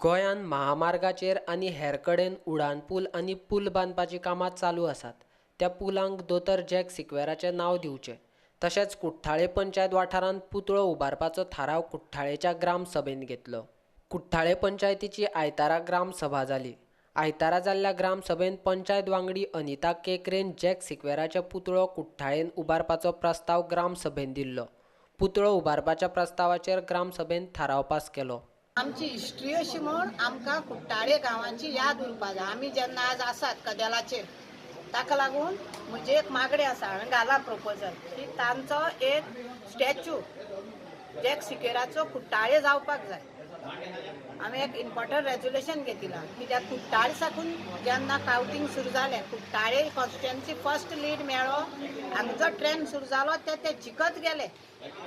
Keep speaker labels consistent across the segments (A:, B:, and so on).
A: गोंयांत महामार्गाचेर आनी हेर कडेन उडान पूल आनी पूल बांदपाची कामां चालू आसात. त्या पुलांक दोतोर जॅक सिक्वेराचें नांव दिवचें. तशेंच कुठ्ठाळे पंचायत वाठारांत पुतळो उबारपाचो थाराव कुठ्ठाळेच्या ग्रामसभेन घेतलो. कुठ्ठाळे पंचायतीची आयतारा ग्रामसभा जाली. आयतारा जाल्ल्या ग्रामसभेन पंचायत वांगडी अनिता केकरेन जॅक सिक्वेराचो पुतळो कुठ्ठाळेन उबारपाचो प्रस्ताव ग्रामसभेन दिल्लो. पुतळो उबारपाच्या प्रस्तावाचेर ग्रामसभेन थाराव पास केलो.
B: आमची हिस्ट्री अशी म्हूण आमकां कुठ्ठाळे गांवाची याद उरपा जाय. आमी जेन्ना आज आसात कदेलाचेर ताका लागून म्हजी एक मागणी आसा, हांवें घाला प्रपोजल की तांचो एक स्टॅच्यू जॅक सिकेराचो कुठ्ठाळे जावपाक जाय. आमी एक इम्पॉर्टंट रेजोल्युशन घेतिलां कित्याक कुठ्ठाळे साकून जेन्ना कावंटींग सुरू जालें, कुठ्ठाळे कॉन्स्टिट्युएन्सी फर्स्ट लीड मेळ्ळो, हांगचो ट्रेंड सुरू जालो ते जिखत गेले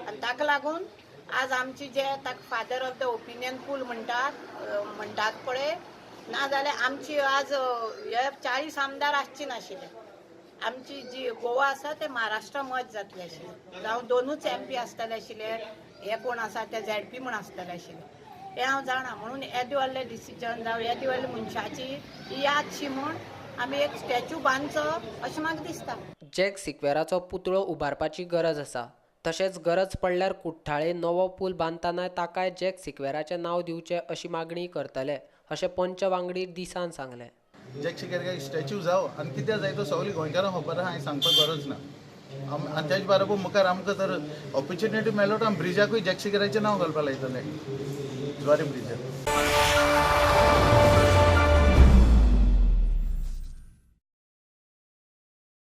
B: आनी ताका लागून आज आमची जे ताका father of the opinion poll म्हणटात पळय, ना जाल्यार आमची आज हे 40 आमदार आसची नाशिल्ले. आमची जी गोवा आसा ते महाराष्ट्रा मत जातले आशिल्ले, जावं दोनूच एमपी आसतले आशिल्ले, हे कोण आसा ते झेडपी म्हूण आसतले आशिल्ले, हें हांव जाणा. म्हणून येदे व्हडलें डिसिजन जावं येदे व्हडले मनशाची यादशी म्हूण आमी एक स्टॅच्यू बांदचो अशें म्हाका दिसता.
A: जॅक सिक्वेराचो पुतळो उबारपाची गरज आसा. तशेंच गरज पडल्यार कुठ्ठाळे नवो पूल बांदतना ताकाय जॅक सिक्वेराचें नांव दिवचें अशी मागणी करतले अशें पंच वांगडी दिसान सांगलें.
C: जॅक सिक्वेराक स्टॅच्यू जावं आनी कित्याक जाय तो सगळीं गोंयकारांक खबर आहा, हांवें सांगपाक गरज ना. आनी तेज बरोबर मुखार आमकां जर ऑपॉर्च्युनिटी मेळ्ळो आमी ब्रिजाकूय जॅक सिक्वेराचें नांव घालपाक लायतले, जुवारी ब्रिजाक.